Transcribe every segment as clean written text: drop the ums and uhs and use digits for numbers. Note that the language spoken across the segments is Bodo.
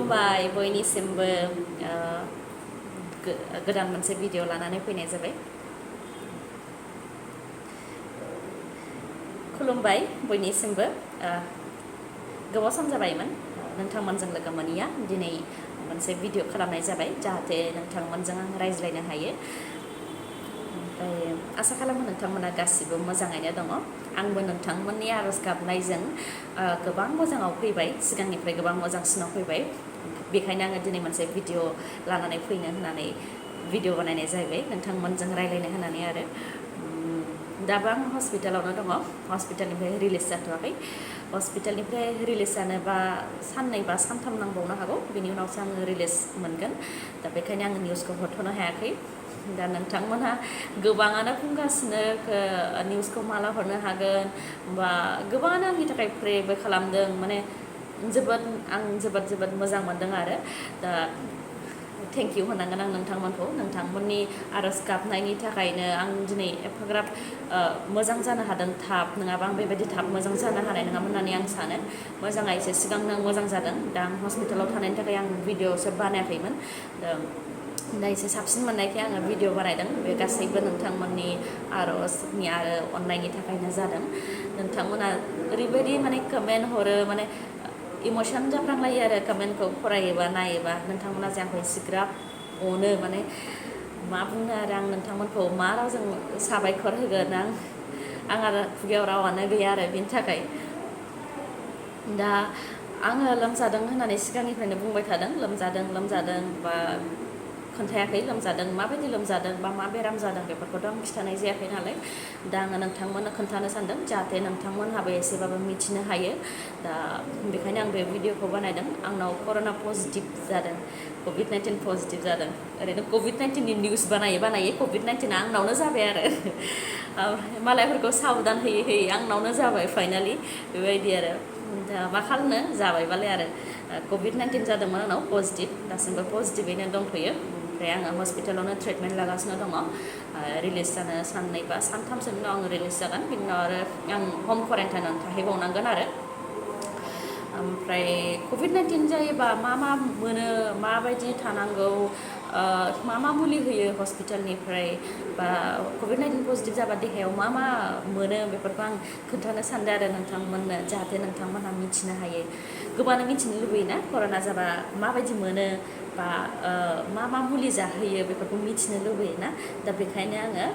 खुलुमबाय बयनिसिमबो गोदान मोनसे भिडिअ लानानै फैनाय जाबाय। खुलुमबाय बयनिसिमबो गोबाव सम जाबायमोन नोंथांमोनजों लोगो मोनैया दिनै मोनसे भिडिअ खालामनाय जाबाय जाहाथे नोंथांमोनजों आं रायज्लायनो हायो। ओमफ्राय आसा खालामो नोंथांमोना गासिबो मोजाङैनो दङ। आंबो नोंथांमोननि आरज गाबनायजों गोबां मोजाङाव फैबाय, सिगांनिफ्राय गोबां मोजांसिनाव फैबाय। बेखायनो आङो दिनै मोनसे भिडिअ लानानै फैनो होननानै भिडिअ बानायनाय जाहैबाय नोंथांमोनजों रायज्लायनो होननानै आरो दाबो आं हस्पिटालावनो दङ। हस्पिटालनिफ्राय रिलिज जाथ'वाखै। हस्पिटालनिफ्राय रिलिज जानोबा साननै बा सानथाम नांबावनो हागौ, बिनि उनावसो आङो रिलिज मोनगोन। दा बेखायनो आङो निउसखौ हरथ'नो हायाखै। दा नोंथांमोनहा गोबाङानो बुंगासिनो निउसखौ माला हरनो हागोन, बा गोबाङानो आंनि थाखाय प्रेबो खालामदों। माने आं जोबोद मोजां मोनदों आरो दा थेंक इउ होनांगोन आं नोंथांमोननि आरज गाबनायनि थाखायनो आं दिनै एफाग्राब मोजां जानो हादों। थाब नङाबा आं बेबायदि थाब मोजां जानो हानाय नङामोन होननानै आं सानो। मोजाङा एसे सिगांनो मोजां जादों। दा आं हस्पिटालाव थानायनि थाखाय आं भिडिअसो बानायाखैमोन। दा एसे साबसिन मोननायखाय आङो भिडिअ बानायदों। बे गासैबो नोंथांमोननि आरजनि आरो अननायनि थाखायनो जादों। नोंथांमोना ओरैबायदि माने कमेन्ट हरो, माने इमोसन जाफ्लांलायो आरो कमेन्टखौ फरायोबा नायोबा। नोंथांमोना जे आंखौ एसेग्राब अनो, माने मा बुंनो आरो आं नोंथांमोनखौ मा रावजों साबायखर होगोन। आं आरो खुगायाव रावानो गैया आरो बेनि थाखाय। दा आङो लोमजादों होननानै सिगांनिफ्रायनो बुंबाय थादों। लोमजादों बा खोन्थायाखै लोमजादों, माबायदि लोमजादों बा मा बेराम जादों बेफोरखौथ' आं खिन्थानाय जायाखै नालाय। दा आङो नोंथांमोननो खोन्थानो सानदों जाहाथे नोंथांमोनहाबो एसेबाबो मिथिनो हायो। दा बेखायनो आं बे भिडिअखौ बानायदों। आंनाव कर'ना पजिटिभ जादों, Covid-19 पजिटिभ जादों। ओरैनो Covid-19नि निउस बानायै Covid-19आ आंनावनो जाबाय आरो मालायफोरखौ साबधान होयै आंनावनो जाबाय फाइनालि, बेबायदि आरो। दा मा खालामनो, जाबायबालाय आरो Covid-19 जादोंमोन आंनाव पजिटिभ, दासिमबो पजिटिभैनो दंथ'यो। ओमफ्राय आङो हस्पिटालावनो ट्रिटमेन्ट लागासिनो दङ। रिलिज जानो साननै बा सानथामसोनि उनाव आङो रिलिज जागोन। बिनि उनाव आरो आं हम क्वारेन्टाइनाव थाहैबावनांगोन आरो। ओमफ्राय Covid-19 जायोबा मा मोनो, माबायदि थानांगौ, मा मुलि होयो हस्पिटालनिफ्राय, बा Covid-19 पजिटिभ जाबा देहायाव मा मोनो, बेफोरखौ आं खोन्थानो सानदों आरो नोंथांमोननो, जाहाथे नोंथांमोनहा मिथिनो हायो। गोबाङानो मिथिनो लुबैयोना कर'ना जाबा माबायदि मोनो, बा मा मुलि जाहोयो, बेफोरखौ मिथिनो लुबैयोना। दा बेखायनो आङो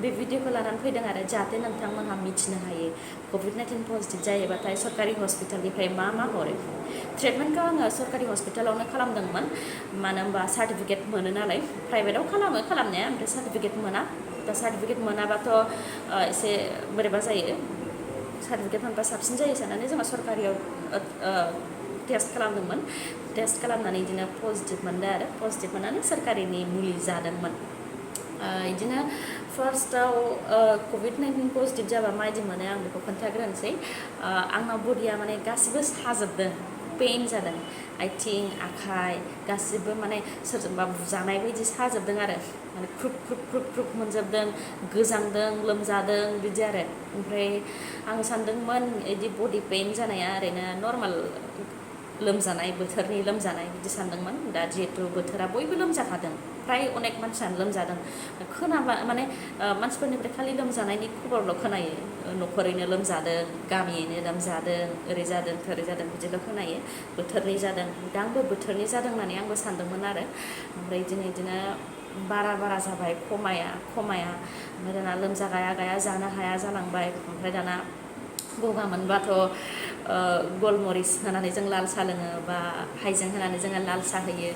बे भिडिअखौ लानानै फैदों आरो जाहाथे नोंथांमोनहा मिथिनो हायो Covid-19 पजिटिभ जायोबाथाय सरकारि हस्पिटालनिफ्राय मा हरो। ट्रिटमेन्टखौ आङो सरकारि हस्पिटालावनो खालामदोंमोन, मानो होनबा सार्टिफिकेट मोनो नालाय। प्राइभेटाव खालामनाया, ओमफ्राय सार्टिफिकेट मोना। दा सार्टिफिकेट मोनाबाथ' एसे बोरैबा जायो। सार्टिफिकेट मोनबा साबसिन जायो साननानै जोङो सरकारियाव टेस्ट खालामदोंमोन। टेस्ट खालामनानै बिदिनो पजिटिभ मोनदों आरो पजिटिभ मोननानै सरकारिनि मुलि जादोंमोन। बिदिनो फार्स्टआव Covid-19 पजिटिभ जाबा माबायदि मोनो आं बेखौ खोन्थाग्रोनोसै। आंनाव बडिया माने गासिबो साजोबदों, पेइन जादों। आथिं आखाइ गासिबो माने सोरजोंबा बुजानाय बायदि साजोबदों आरो माने ख्रुब मोनजोबदों, गोजांदों, लोमजादों, बिदि आरो। ओमफ्राय आं सानदोंमोन बिदि बडि पेइन जानाया ओरैनो नर्माल लोमजानाय, बोथोरनि लोमजानाय बिदि सानदोंमोन। दा जिहेथु बोथोरा बयबो लोमजाखादों, फ्राय अनेक मानसियानो लोमजादों। खोनाबा माने मानसिफोरनिफ्राय खालि लोमजानायनि खबरल' खोनायो। न'खरैनो लोमजादों, गामियैनो लोमजादों, ओरै जादों थोरै जादों बिदिल' खोनायो। बोथोरनि जादों, दा आंबो बोथोरनि जादों होननानै आंबो सानदोंमोन आरो। ओमफ्राय बिदिनो बारा जाबाय, खमाया। ओमफ्राय दाना लोमजा गाया जानो हाया जालांबाय। ओमफ्राय दाना गगा मोनबाथ' गलमरिस होनानै जों लाल साहा लोङो, बा हाइजें होनानै जोङो लाल साहा होयो,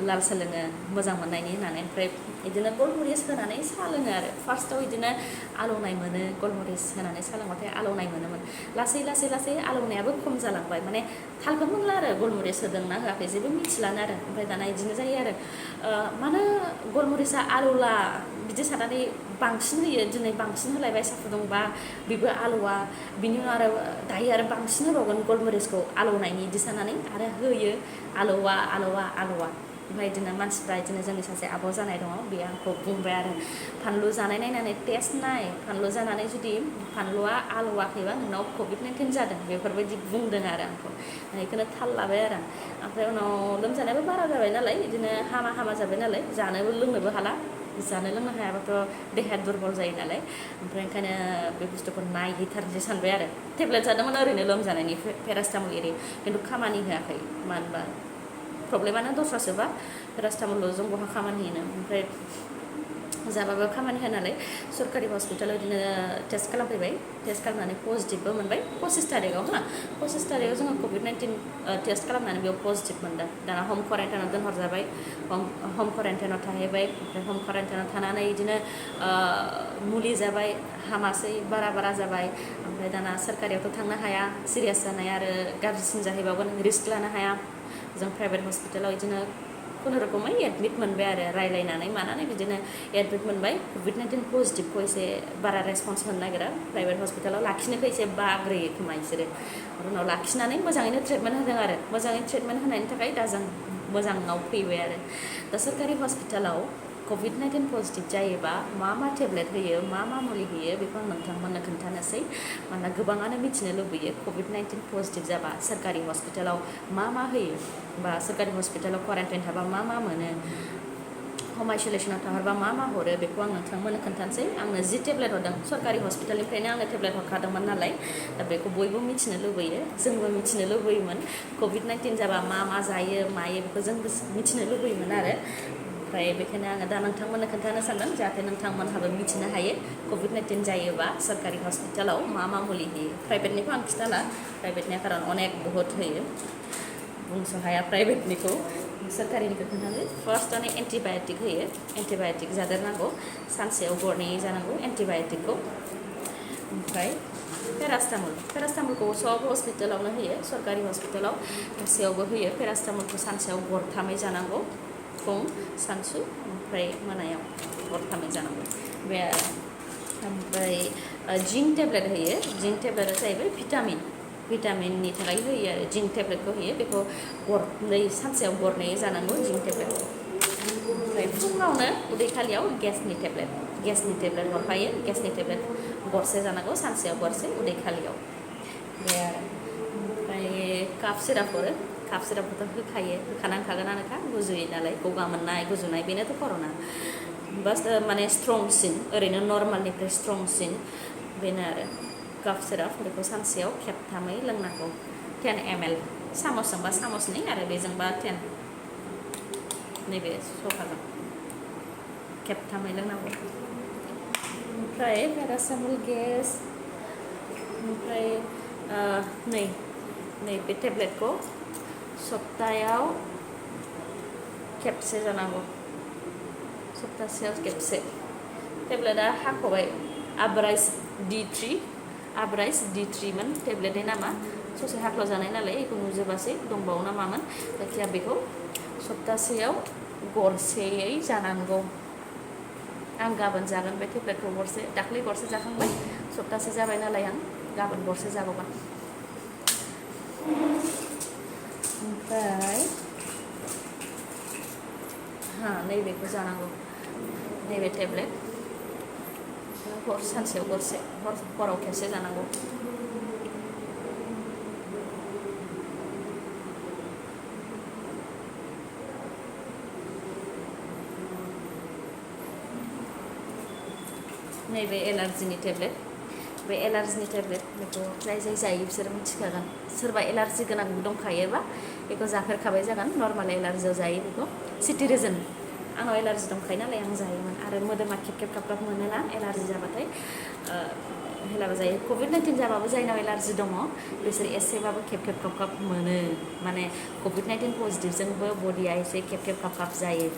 लाल साहा लोङो मोजां मोननायनि होननानै। ओमफ्राय बिदिनो गलमरिस होनानै साहा लोङो आरो। फार्स्टआव बिदिनो आलौनाय मोनो, गलमरिस होनानै साहा लोंबाथाय आलौनाय मोनोमोन। लासै आलौनायाबो खम जालांबाय। माने थालखौनो मोनला आरो गलमरिस होदोंना होआखै जेबो मिथिलानो आरो। ओमफ्राय दाना बिदिनो जायो आरो, मानो गलमरिसा आलौला बिदि साननानै बांसिन होयो। दिनै बांसिन होलायबाय साहा फुदुंबा, बेबो आलौवा। बिनि उनाव आरो दायो आरो बांसिन होबावगोन गलमरिसखौ आलौनायनि बिदि साननानै आरो होयो, आलौवा। ओमफ्राय बिदिनो मानसिफ्रा बिदिनो जोंनि सासे आब' जानाय दङ बे आंखौ बुंबाय आरो फानलु जानाय नायनानै टेस्ट नाय फानलु जानानै जुदि फानलुआ आलौवाखैबा नोंनाव COVID-19 जादों बेफोरबायदि बुंदों आरो आंखौ बेखौनो थाल लाबाय आरो ओमफ्राय उनाव लोमजानायाबो बारा जाबाय नालाय बिदिनो हामा जाबाय नालाय जानोबो लोंनोबो हाला जानो लोंनो हायाबाथ' देहाया दुरबल जायो नालाय ओमफ्राय ओंखायनो बे बुस्थुखौ नायहैथारनोसै सानबाय आरो टेब्लेट जादोंमोन ओरैनो लोमजानायनि पेरासिटामल एरि खिन्थु खामानि होआखै मानो होनबा प्रब्लेमानो दस्रासोबा पेरासिटामलल' जों बहा खामानि होनो ओमफ्राय जाबाबो खामानि होआ नालाय सरकारि हस्पिटालाव बिदिनो टेस्ट खालामफैबाय टेस्ट खालामनानै पजिटिभबो मोनबाय 25 तारिखआव 25 तारिखआव जोङो COVID-19 टेस्ट खालामनानै बेयाव पजिटिभ मोनदों दाना हम क्वारेन्टाइनाव दोनहरजाबाय हम क्वारेन्टाइनाव थाहैबाय ओमफ्राय हम क्वारेन्टाइनाव थानानै बिदिनो मुलि जाबाय हामासै बारा जाबाय ओमफ्राय दाना सोरकारियावथ' थांनो हाया सिरियास जानाय आरो गाज्रिसिन जाहैबावगोन रिस्क लानो हाया जों प्राइभेट हस्पिटालाव बिदिनो खुनुरुखुमै एडमिट मोनबाय आरो रायलायनानै मानानै बिदिनो एडमिट मोनबाय COVID-19 पजिटिभखौ एसे बारा रेसपन्स होनो नागिरा प्राइभेट हस्पिटालाव लाखिनोखौ एसे बाग्रोयो खोमा बिसोरो उनाव लाखिनानै मोजाङैनो ट्रिटमेन्ट होदों आरो मोजाङै ट्रिटमेन्ट होनायनि थाखाय दा जों मोजाङाव फैबाय आरो दा सोरकारि हस्पिटालाव COVID-19 पजिटिभ जायोबा मा टेब्लेट होयो मा मुलि होयो बेखौ आं नोंथांमोननो खोन्थानोसै मानोना गोबाङानो मिथिनो लुबैयो COVID-19 पजिटिभ जाबा सोरकारि हस्पिटालाव मा होयो बा सोरकारि हस्पिटालाव क्वारेन्टाइन थाबा मा मोनो हम आइसोलेसनाव थाहरबा मा हरो बेखौ आं नोंथांमोननो खोन्थानोसै आंनो जि टेब्लेट हरदों सरकारि हस्पिटालनिफ्रायनो आंनो टेब्लेट हरखादोंमोन नालाय दा बेखौ बयबो मिथिनो लुबैयो जोंबो मिथिनो लुबैयोमोन COVID-19 जाबा मा जायो मायो बेखौ जोंबो मिथिनो लुबैयोमोन आरो ओमफ्राय बेखायनो आङो दा नोंथांमोननो खोन्थानो सानदों जाहाथे नोंथांमोनहाबो मिथिनो हायो COVID-19 जायोबा सोरकारि हस्पिटालाव मा मुलि होयो प्राइभेटनिखौ आं खिथाला प्राइभेटनिया खारन अनेक बहुत होयो बुंस' हाया प्राइभेटनिखौ सोरकारिनिखौ खोन्थानो फार्स्टआवनो एन्टिबाय'टिक होयो एन्टिबाय'टिक जादेरनांगौ सानसेयाव गरनै जानांगौ एन्टिबाय'टिकखौ ओमफ्राय पेरासिटामलखौ सब हस्पिटालावनो होयो सरकारि हस्पिटालाव गासैयावबो होयो पेरासिटामलखौ सानसेयाव गरथामै जानांगौ फुं सानसु ओमफ्राय मोनायाव गरथामै जानांगौ बे ओमफ्राय जिंक टेब्लेट होयो जिंक टेब्लेटआ जाहैबाय भिटामिननि थाखाय होयो आरो जिंक टेब्लेटखौ होयो बेखौ सानसेयाव गरनै जानांगौ जिंक टेब्लेटखौ ओमफ्राय फुङावनो उदै खालियाव गेसनि टेब्लेट हरफायो गेसनि टेब्लेट गरसे जानांगौ सानसेयाव गरसे उदै खालियाव बे आरो ओमफ्राय काफ सिरापखौथ' होखानांखागोनानोखा गुजुयो नालाय गगा मोननाय गुजुनाय बेनोथ' कर'ना बास माने स्ट्रंसिन ओरैनो नर्मालनिफ्राय स्ट्रंसिन बेनो आरो काफ सिराप बेखौ सानसेयाव खेबथामै लोंनांगौ 10 ml सामसजोंबा सामसनै आरो बेजोंबा 10 नैबे सखाजों खेबथामै लोंनांगौ ओमफ्राय पेरासिटामल गेस ओमफ्राय नैबे टेब्लेटखौ सप्तायाव खेबसे जानांगौ सप्तासेयाव खेबसे टेब्लेटआ हाख'बाय आब्राइस D3 मोन टेब्लेटनि नामा ससे हाख्ल' जानाय नालाय बेखौ नुजोबासै दंबावो ना मामोन जायखिया बेखौ सप्तासेयाव गरसेयै जानांगौ आं गाबोन जागोन बे टेब्लेटखौ गरसे दाख्लै गरसे जाखांबाय सप्तासे जाबाय नालाय आं गाबोन गरसे जाबावगोन ओमफ्राय नैबेखौ जानांगौ नैबे टेब्लेट सानसेयाव गरसे हराव खेबसे जानांगौ नैबे एलार्जिनि टेब्लेट बे एलार्जिनि टेब्लेट बेखौ जाय जायो बिसोर मिथिखागोन सोरबा एलार्जि गोनां दंखायोबा बेखौ जाफेरखाबाय जागोन नर्माल एलार्जियाव जायो बेखौ सिटिरिजन आंनाव एलार्जि दंखायो नालाय आं जायोमोन आरो मोदोमा खेब खाब मोनोना एलार्जि जाबाथाय हेलाबो जायो COVID-19 जाबाबो जायनाव एलार्जि दङ बिसोर एसेबाबो खेब खाब मोनो माने COVID-19 पजिटिभजोंबो बडिया एसे खेब खाब जायो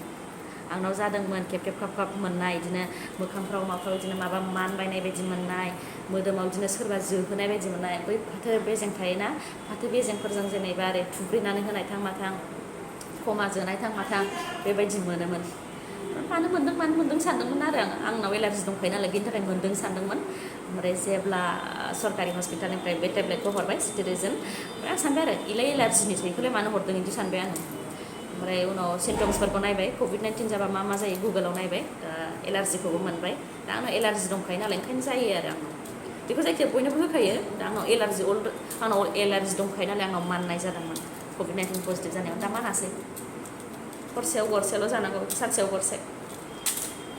आंनाव जादोंमोन खेब खाब मोननाय बिदिनो मोखांफ्राव माफ्राव बिदिनो माबा मानबायनाय बायदि मोननाय मोदोमाव बिदिनो सोरबा जोहोनाय बायदि मोननाय बै फाथो बेजें थायोना फाथो बेजेंफोरजों जेनेबा ओरै थुब्रेनानै होनाय थां माथां खमा जोनाय थां माथां बेबायदि मोनोमोन मानो मोन्दों सानदोंमोन आरो आंनाव एलार्जि दंखायो नालाय बेनि थाखाय मोन्दों सानदोंमोन ओमफ्राय जेब्ला सरकारि हस्पिटालनिफ्राय बे टेब्लेटखौ हरबाय सिटिरिजन ओमफ्राय आं सानबाय आरो इलाय एलार्जिनिसो बेखौलाय मानो हरदों बिदि सानबाय आङो ओमफ्राय उनाव सिम्पटम्सफोरखौ नायबाय COVID-19 जाबा मा जायो गुगोलाव नायबाय एलार्जिखौबो मोनबाय दा आंनाव एलार्जि दंखायो नालाय ओंखायनो जायो आरो आंनाव बेखौ जायखिया बयनोबो होखायो दा आंनाव एलार्जि दंखायो नालाय आंनाव माननाय जादोंमोन COVID-19 पजिटिभ जानायाव दा मानासै हरसेयाव गरसेल' जानांगौ सानसेयाव गरसे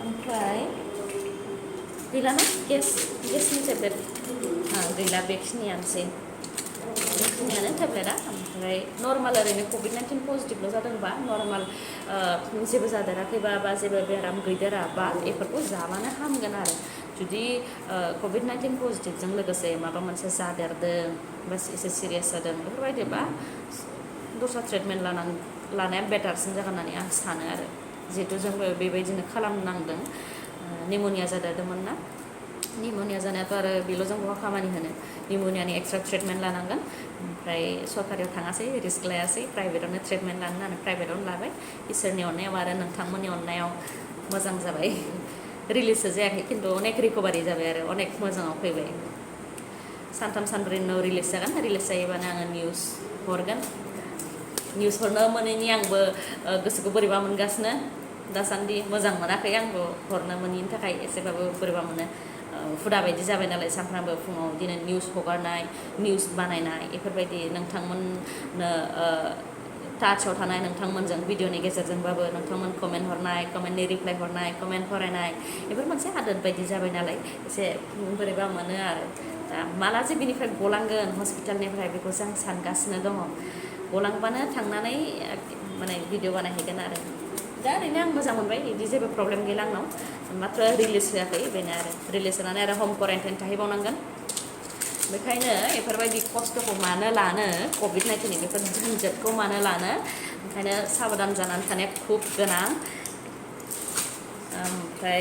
ओमफ्राय गैलाना गेसनि टेब्लेट गैला बेखिनियानोसै बेखिनियानो टेब्लेटआ ओमफ्राय नर्माल ओरैनो COVID-19 पजिटिभल' जादोंबा नर्माल जेबो जादेराखैबा बा जेबो बेराम गैदेराबा बेफोरखौ जाबानो हामगोन आरो जुदि COVID-19 पजिटिभजों लोगोसे माबा मोनसे जादेरदों बा एसे सिरियास जादों बेफोरबायदिबा दस्रा ट्रिटमेन्ट लानाया बेटारसिन जागोन होननानै आं सानो आरो जिहेतु जोंबो बेबायदिनो खालामनांदों निम'निया जादेरदोंमोन ना निम'निया जानायाथ' आरो बेल' जों बहा खामानि होनो निम'नियानि एक्सट्रा ट्रिटमेन्ट लानांगोन ओमफ्राय सरकारियाव थाङासै रिस्क लायासै प्राइभेटआवनो ट्रिटमेन्ट लानो होननानै प्राइभेटआवनो लाबाय इसोरनि अननायाव आरो नोंथांमोननि अननायाव मोजां जाबाय रिलिजसो जायाखै खिन्थु अनेक रिकभारि जाबाय आरो अनेक मोजाङाव फैबाय सानथाम सानब्रैनि उनाव रिलिज जागोन रिलिज जायोबानो आङो निउस हरगोन निउस हरनो मोनैनि आंबो गोसोखौ बोरैबा मोनगासिनो दासान्दि मोजां मोनाखै आंबो हरनो मोनैनि थाखाय एसेबाबो बोरैबा मोनो हुदा बायदि जाबाय नालाय सानफ्रामबो फुङाव बिदिनो निउस हगारनाय निउस बानायनाय बेफोरबायदि नोंथांमोननो टाचाव थानाय नोंथांमोनजों भिडिअनि गेजेरजोंबाबो नोंथांमोन कमेन्ट हरनाय कमेन्टनि रिप्लाइ हरनाय कमेन्ट फरायनाय बेफोर मोनसे आदत बायदि जाबाय नालाय एसे बोरैबा मोनो आरो दा माला जे बिनिफ्राय गलांगोन हस्पिटालनिफ्राय बेखौसो आं सानगासिनो दङ गलांबानो थांनानै माने भिडिअ बानायहैगोन आरो दा ओरैनो आं मोजां मोनबाय बिदि जेबो प्रब्लेम गैला आंनाव मात्र रिलिज होआखै बेनो आरो रिलिज होनानै आरो हम क्वारेन्टाइन थाहैबावनांगोन बेखायनो बेफोरबायदि खस्थ'खौ मानो लानो COVID-19 बेफोर झन्झटखौ मानो लानो ओंखायनो साबधान जानानै थानाया खुब गोनां ओमफ्राय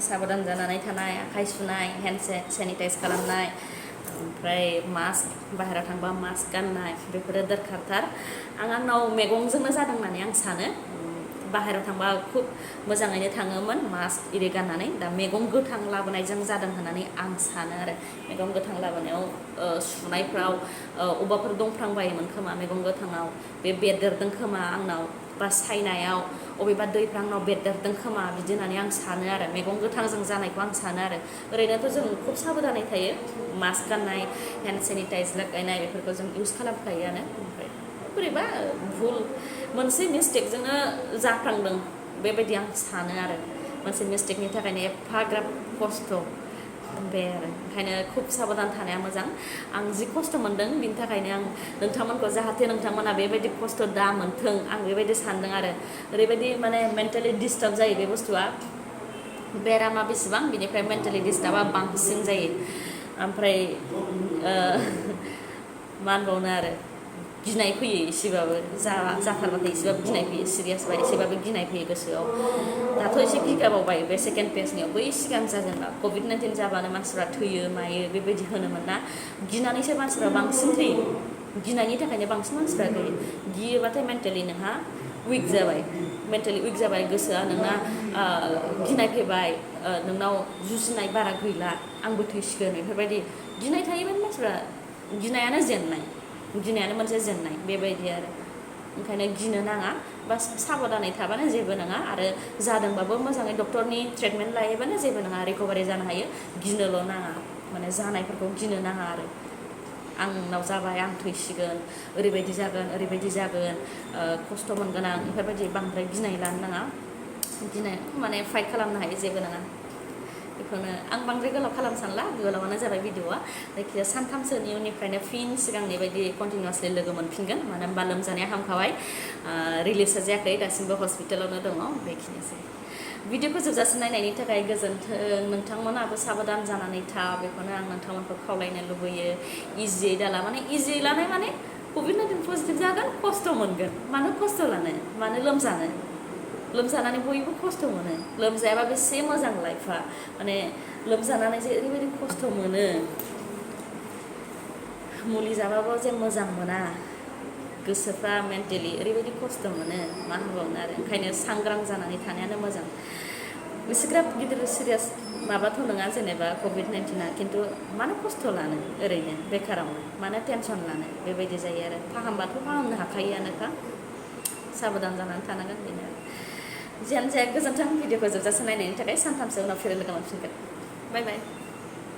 साबधान जानानै थानाय आखाइ सुनाय हेन्ड सेनिटाइज खालामनाय ओमफ्राय मास्क बाहेरायाव थांबा मास्क गाननाय बेफोरो दरखारथार आंनाव मैगंजोंनो जादों होननानै आं सानो बाहेरायाव थांबा खुब मोजाङैनो थाङोमोन मास्क इरि गाननानै दा मैगं गोथां लाबोनायजों जादों होननानै आं सानो आरो मैगं गोथां लाबोनायाव सुनायफ्राव अबावबाफोर दंफ्रांबायोमोन खोमा मैगं गोथाङाव बे बेरदेरदों खोमा आंनाव बा सायनायाव अबेबा दैफ्रा आंनाव बेरदेरदों खोमा बिदि होननानै आं सानो आरो मैगं गोथांजों जानायखौ आं सानो आरो ओरैनोथ' जों खुब साबधानै थायो मास्क गाननाय हेन्ड सेनिटाइज लागायनाय बेफोरखौ जों इउज खालामखायोआनो ओमफ्राय बोरैबा भुल मोनसे मिस्टेकजोंनो जाफ्लांदों बेबायदि आं सानो आरो मोनसे मिस्टेकनि थाखायनो एफाग्राब खस्थ' बे आरो ओंखायनो खुब साबधान थानाया मोजां आं जि खस्थ' मोनदों बिनि थाखायनो आं नोंथांमोनखौ जाहाथे नोंथांमोना बेबायदि खस्थ' दा मोन्थों आं बेबायदि सानदों आरो ओरैबायदि माने मेन्टेलि डिस्टार्ब जायो बे बुस्थुआ बेरामा बेसेबां बिनिफ्राय मेन्टेलि डिस्टार्बा बांसिन जायो ओमफ्राय मा होनबावनो आरो गिनाय फैयो एसेबाबो जाथारबाथाय एसेबाबो गिनाय फैयो सिरियासबा एसेबाबो गिनाय फैयो गोसोआव दाथ' एसे गिगाबावबाय बे सेकेन्ड फेजनियाव बै सिगां जेनेबा COVID-19 जाबानो मानसिफ्रा थैयो मायो बेबायदि होनोमोन ना गिनानैसो मानसिफ्रा बांसिन थैयो गिनायनि थाखायनो बांसिन मानसिफ्रा गियोबाथाय मेन्टेलि नोंहा उइक जाबाय मेन्टेलि उइक जाबाय गोसोआ नोंना गिनाय फैबाय नोंनाव जुजिनाय बारा गैला आंबो थैसिगोन बेफोरबायदि गिनाय थायोमोन मानसिफ्रा गिनायानो गिनायानो मोनसे जेननाय बेबायदि आरो ओंखायनो गिनो नाङा बा साबधानै थाबानो जेबो नङा आरो जादोंबाबो मोजाङै डक्टरनि ट्रिटमेन्ट लायोबानो जेबो नङा रिकभारि जानो हायो गिनोल' नाङा माने जानायफोरखौ गिनो नाङा आरो आंनाव जाबाय आं थैसिगोन ओरैबायदि जागोन खस्थ' मोनगोन आं बेफोरबायदि बांद्राय गिनाय लानो नाङा गिनाय माने फाइट खालामनो हायो जेबो नङा बेखौनो आं बांद्राय गोलाव खालामनो सानला गोलावानो जाबाय भिडिअआ जायखिजाया सानथामसोनि उननिफ्रायनो फिन सिगांनि बायदि कन्टिनिउसलि लोगो मोनफिनगोन मानो होनबा लोमजानाया हामखाबाय रिलिजआ जायाखै दासिमबो हस्पिटालावनो दङ बेखिनिसै भिडिअखौ जोबजासिम नायनायनि थाखाय गोजोन्थों नोंथांमोनाबो साबधान जानानै था बेखौनो आं नोंथांमोनखौ खावलायनो लुबैयो इजियै दाला माने इजियै लानाय माने COVID-19 पजिटिभ जागोन खस्थ' मोनगोन मानो खस्थ' लानो मानो लोमजानानै बयबो खस्थ' मोनो लोमजायाबा बेसे मोजां लाइफआ माने लोमजानानै जे ओरैबायदि खस्थ' मोनो मुलि जाबाबो जे मोजां मोना गोसोफ्रा मेन्टेलि ओरैबायदि खस्थ' मोनो मा होनबावनो आरो ओंखायनो सांग्रां जानानै थानायानो मोजां एसेग्राब गिदिर सिरियास माबाथ' नङा जेनेबा COVID-19आ खिन्थु मानो खस्थ' लानो ओरैनो बेखारावनो मानो टेनसन लानो बेबायदि जायो आरो फाहामबाथ' फाहामनो हाखायोआनोखा साबधान जानानै थानांगोन बेनो जियानो जाया गोजोन्थों भिडिअखौ जोबजासे नायनायनि थाखाय सानथामसो उनाव फिन लोगो मोनफिनगोन बाय बाय